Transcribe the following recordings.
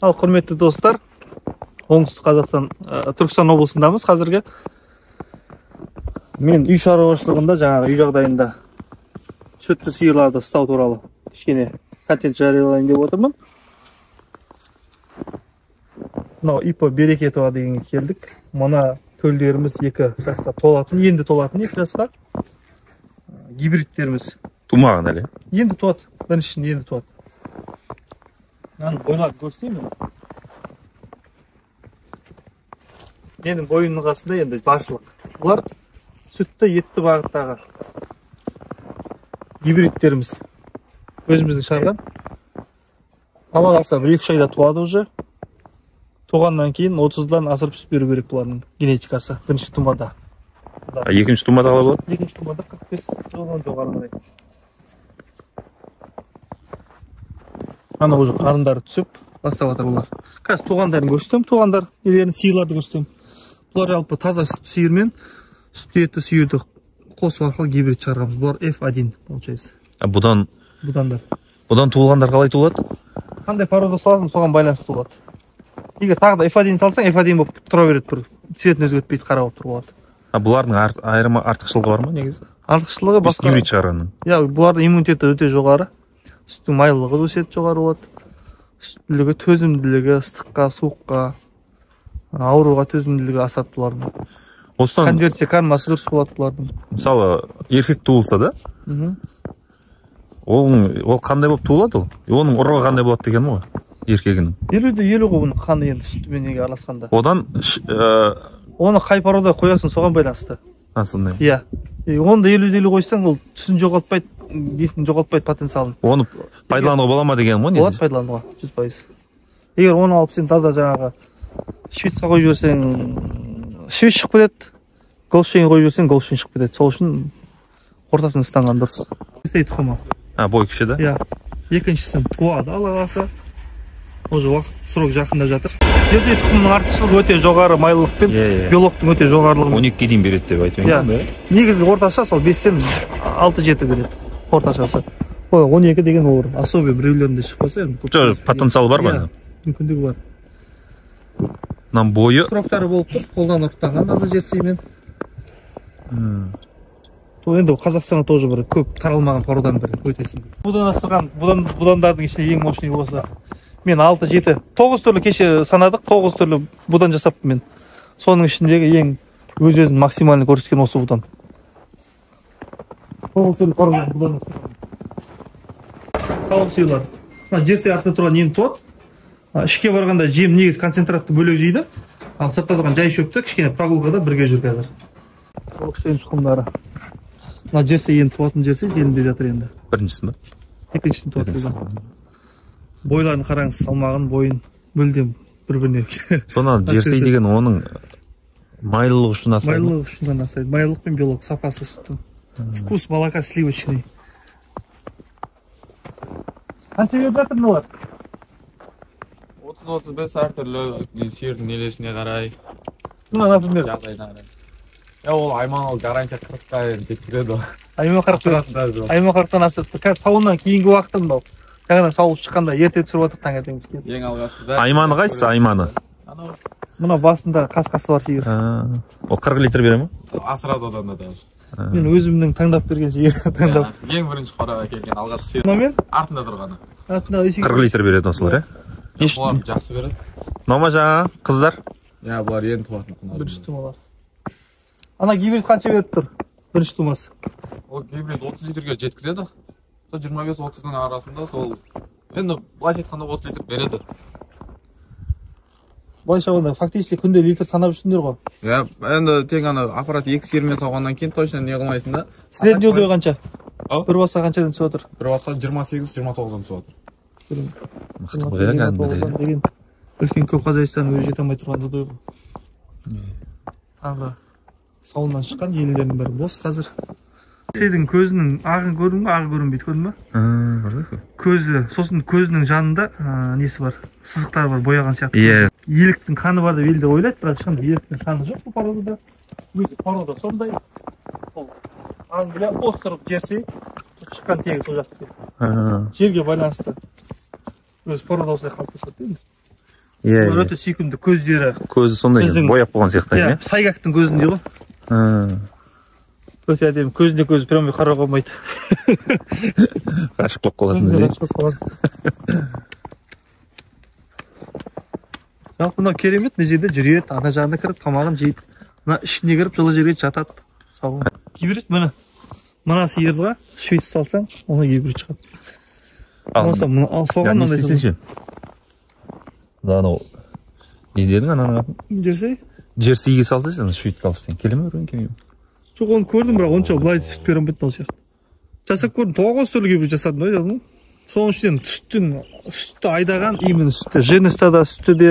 Ал құрметті достар, Оңтүстік Қазақстан, Түркістан облысындамыз қазіргі. Мен үй шаруашылығында жаңағы үй жағдайында сүтті сиырларды ұстау туралы кішкене контент жариялайын деп отырмын. Мынау ИП Берекетова дегенге келдік. Мына төлдеріміз 2 жасқа толатын, енді толатын 2 жасқа. Гибридтеріміз тумаған әлі. Енді туады, біріншісінде енді туады. Мынаны бойлап көрсетейін мен. Менің бойымның қасында енді баршылық. Бұлар сүтті, етті бағыттағы гибридтеріміз. Өзіміздің шығарған. Ала қалса 1-2 айда туады уже. Туғаннан кейін 30-дан асырып сүт беру керек бұлардың генетикасы бірінші тумада. А екінші тумада қалай болады? Екінші тумада 45 одан жоғары қарай. Ана уже қарындары түсіп бастап жатыр бұлар. Қазір туғандарын көрсетемін, туғандар нелерін, сиырларды көрсетемін. Бұлар жалпы таза сүт сиыр мен сүтті етті сиырды қосу арқылы гибрид шығарамыз. Бұлар F1 получается. А бұдан бұдандар. Бұдан туылғандар қалай туылады? Қандай порода саласың, соған байланысты туылады. Егер тағы да F1 салсаң, F1 болып тұра береді, бір цветін өзгертпейді, қара болып тұрып алады. А бұлардың айырма артықшылығы бар ма негізі? Артықшылығы басқа. Гибрид шығарғанның. Иә, бұлардың иммунитеті өте жоғары. Сүттің майлылығы өседі, жоғары болады. Сүттілігі, төзімділігі, ыстыққа, суыққа, ауруға төзімділігі асады бұлардың. Осыдан конверсия кармасы дұрыс болады бұлардың. Мысалы, еркек туылса да, ол қандай болып туылады ол? Оның ұрығы қандай болады деген ғой, еркегінің? 50-50 ғой бұның қаны енді сүтімен неге араласқанда. Одан оны қай порода қоясың, соған байланысты. А, сондай. Иә. Оны да 50-50 қойсаң, ол түсін жоғалтпайды, несін жоғалтпайды, потенциалын. Оны пайдалануға бола ма деген ғой негізі? Болады пайдалануға, 100%. Егер оны алып сен таза жаңағы швейцқа қойып жіберсең, швейц шығып кетеді. Голштейн қойып жіберсең, голштейн шығып кетеді. Сол үшін ортасын ұстанған дұрыс. Жерсей тұқымы. А, бой кіші да? Иә. Екіншісін туады, Алла қаласа. Уже уақыт, срок жақындап жатыр. Жерсей тұқымының артықшылығы өте жоғары майлылықпен, белоктың өте жоғарылығымен. 12-ге дейін береді деп айтып едім да. Негізгі орташа сол 5-тен 6-7 береді. Орташасы. Ол 12 деген ол бір особый біреулерінде шықпаса енді көп. Жоқ, потенциалы бар ғой. Мүмкіндігі бар. Мынаның бойы сроктары болып тұр, қолдан ұрттанған таза жерсеймен. То енді Қазақстанда тоже бір көп таралмаған породаның бірі өтесің. Бұдан асырған, бұдандардың ішінде ең мощный болса. Мен 6, 7, 9 түрлі кеше санадық, 9 түрлі бұдан жасаппын мен. Соның ішіндегі ең өз-өзін максимально көрсеткен осы бұдан. 9 түрлі породаның бұдан асырған. Сауын сиырлар. Мына жерсей артында тұрған енді туады. Ішке барғанда жем негіз концентратты бөлек жейді. Ал сыртта тұрған жай шөпті кішкене прогулкада бірге жүр қазір. Голштейн тұқымдары. Мына жерсей енді туатын жерсей желімдеп жатыр енді. Біріншісі ме? Екіншісін туады. Бойларын қараңыз, салмағын, бойын мүлдем бір-біріне. Сонан жерсей деген оның майлылығы үшін асайды. Майлылығы үшін ғана асайды. Майлылық пен белок сапасы сүттің. Вкус молока сливочный. Қанша беріп жатыр мыналар? 30-35 әртүрлі сиырдың нелесіне қарай. Мына, например, жағдайына қарай. Я ол Айман ол гарантия 40-қа жеткізеді. Айман 40-тан. Айман 40-тан асып тұр. Қазір сауыннан кейінгі уақыты мынау. Жаңадан сауылып шыққанда ерте түсіріп отырық таңертең бізге. Ең алғашқыда. Айманы қайсысы? Айманы. Анау. Мына басында қасқасы бар сиыр. Ол 40 литр бере ме? Асырады одан да даже. Мен өзімнің таңдап берген сиыр, таңдап. Ең бірінші қораға келген алғашқы сиыр. Мынамен? Артында тұрғаны. Артында 40 литр береді осылар, ә? Бұлар жақсы береді. Мынау ма жаңағы қыздар? Иә, бұлар енді туатын құнар. Бірінші тумалар. Ана гибрид қанша беріп тұр? Бірінші тумасы. Ол гибрид 30 литрге жеткізеді. Сол 25-30-ның арасында сол енді былайша айтқанда 30 литр береді. Былайша айтқанда фактически күнде литр санап жүрсіңдер ғой. Иә, енді тек ана аппарат екі сиырмен сауғаннан кейін точно не қылмайсың да. Средний удой қанша? Бір басқа қаншадан түсіп отыр? Бір басқа 28-29-дан түсіп отыр. Мықты ғой, иә, кәдімгідей. Үлкен көп хозяйствоның өзі жете алмай тұрған удой ғой. Таңғы сауыннан шыққан желілердің бәрі бос қазір. Сейдің көзінің ағын көрдің бе? Ағы көрінбейді, көрдің бе? Көзі, сосын көзінің жанында несі бар? Сызықтары бар, бояған сияқты. Иә. Еліктің қаны бар деп елде ойлайды, бірақ ешқандай еліктің қаны жоқ бұл породада. Өзі порода сондай. Ол Англия остров жерсей шыққан тегі сол жақтікі. Жерге байланысты. Өз порода осылай қалыптасады енді. Иә. Өте сүйкімді көздері. Көзі сондай екен, бояп қойған сияқты, иә? Сайгактың көзіндей ғой. Өте әдемі, көзіне көзі прямой қарауға болмайды. Ғашық болып қаласың десе. Жалпы мынау керемет, мына жерде жүреді, ана жағына кіріп тамағын жейді. Мына ішіне кіріп жылы жерге жатады. Сау. Гибрид міне. Мына сиырға швиц салсаң, оны гибрид шығады. Ал соған мынандай. Не істесеңші? Анау не дедің ананың атын? Жерсей? Жерсейге салды сен, швид қалып келе ме біреуін келмей ме? Жоқ, оны көрдім, бірақ онша былай сүт бере алмайды мынау сияқты. Жасап көрдім, 9 түрлі гибрид жасадым ғой, жаздым. Соның ішінен сүтті айдаған, именно сүтті, жирностьта да, сүтті де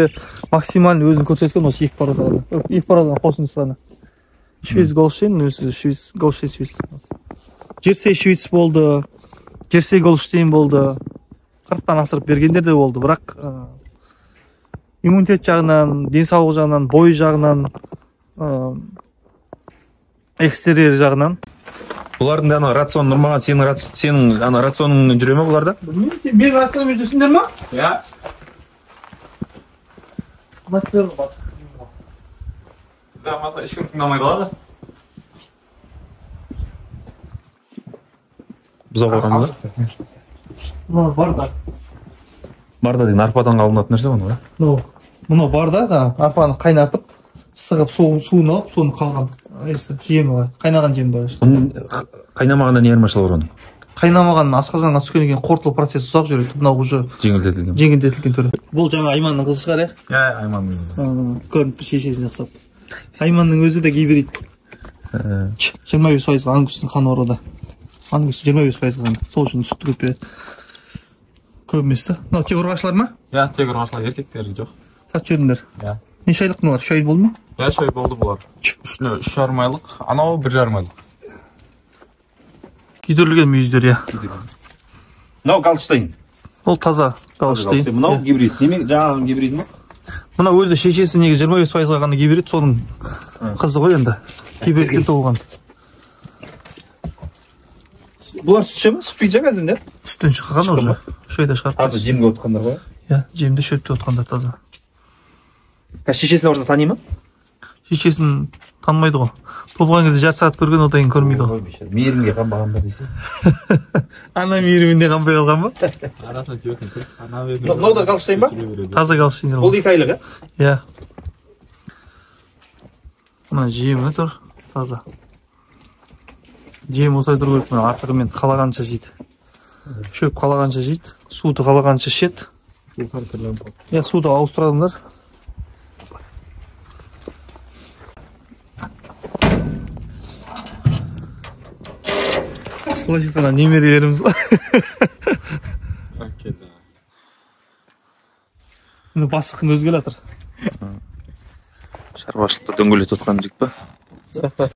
максимально өзін көрсеткен осы екі порода ғана. Екі породаның қосындысы ғана. Швиц Голштейн, швиц Голштейн швиц. Жерсей швиц болды, Жерсей Голштейн болды. 40-тан асырып бергендер де болды, бірақ иммунитет жағынан, денсаулық жағынан, бой жағынан, экстерьер жағынан. Бұлардың да ана рацион нұрмаған, сенің ана рационыңмен жүре ме бұлар да? Білмеймін, сен менің рационыммен жүрсіңдер ма? Иә. Сізді ешкім тыңдамайды ғой. Бұзау қойғанбыз ба? Мынау бар да. Бар да деген арпадан алынатын нәрсе ғой, мынау. Мынау бар да, арпаны қайнатып, сығып, суын алып, соны қалған жемі бар, қайнаған жем бар. Қайнамағанда не айырмашылығы бар оның? Қайнамаған асқазанға түскеннен кейін қорытылу процесі ұзақ жүреді. Мынау уже жеңілдетілген. Жеңілдетілген түрі. Бұл жаңа Айманның қызы шығар, иә? Иә, Айманның қызы. Көрініп тұр шешесіне ұқсап. Айманның өзі де гибрид. 25% ангустың қаны бар ода. Ангус 25% ғана. Сол үшін сүтті көп береді. Көп емес та. Мынау тек ұрғашылар ма? Иә, тек ұрғашылар, еркектері жоқ. Сатып жібердіңдер. Иә. Неше айлық мыналар? 3 ай болды ма? Иә, 3 ай болды бұлар. 3,5 айлық, анау 1,5 айлық. Күйдірілген мүйіздер, иә. Мынау Голштейн. Ол таза Голштейн. Мынау гибрид. Неме жаңағы гибрид ма? Мына өзі шешесі негізі 25%-ға ғана гибрид, соның қызы ғой енді. Гибридтен туылған. Бұлар сүт іше ме? Сүт пейді жаңа әзірде? Сүттен шыққан уже. Үш айда шығарып. Таза жемге отқандар ғой? Иә, жемде шөпте отқандар таза. Шешесіне барса тани ма? Шешесін танымайды ғой. Туылған кезде жарты сағат көрген, одан кейін көрмейді ғой. Мейірімге қанбаған ба дейсің? Ана мейіріміне қанбай қалған ба? Арасына жіберсең, ана мейіріміне. Мынау да Голштейн ба? Таза Голштейн. Ол 2 айлық, иә? Мына жемі тұр, таза. Жем осылай тұру керек, мына артығымен қалағанша жейді. Шөп қалағанша жейді, суды қалағанша ішеді. Иә, суды ауыстырадыңдар. Былайша айтқанда немерелеріміз ғой. Міне бастықтың өзі келе жатыр. Шаруашылықты дөңгелетіп отқан жігіт па? Сияқты.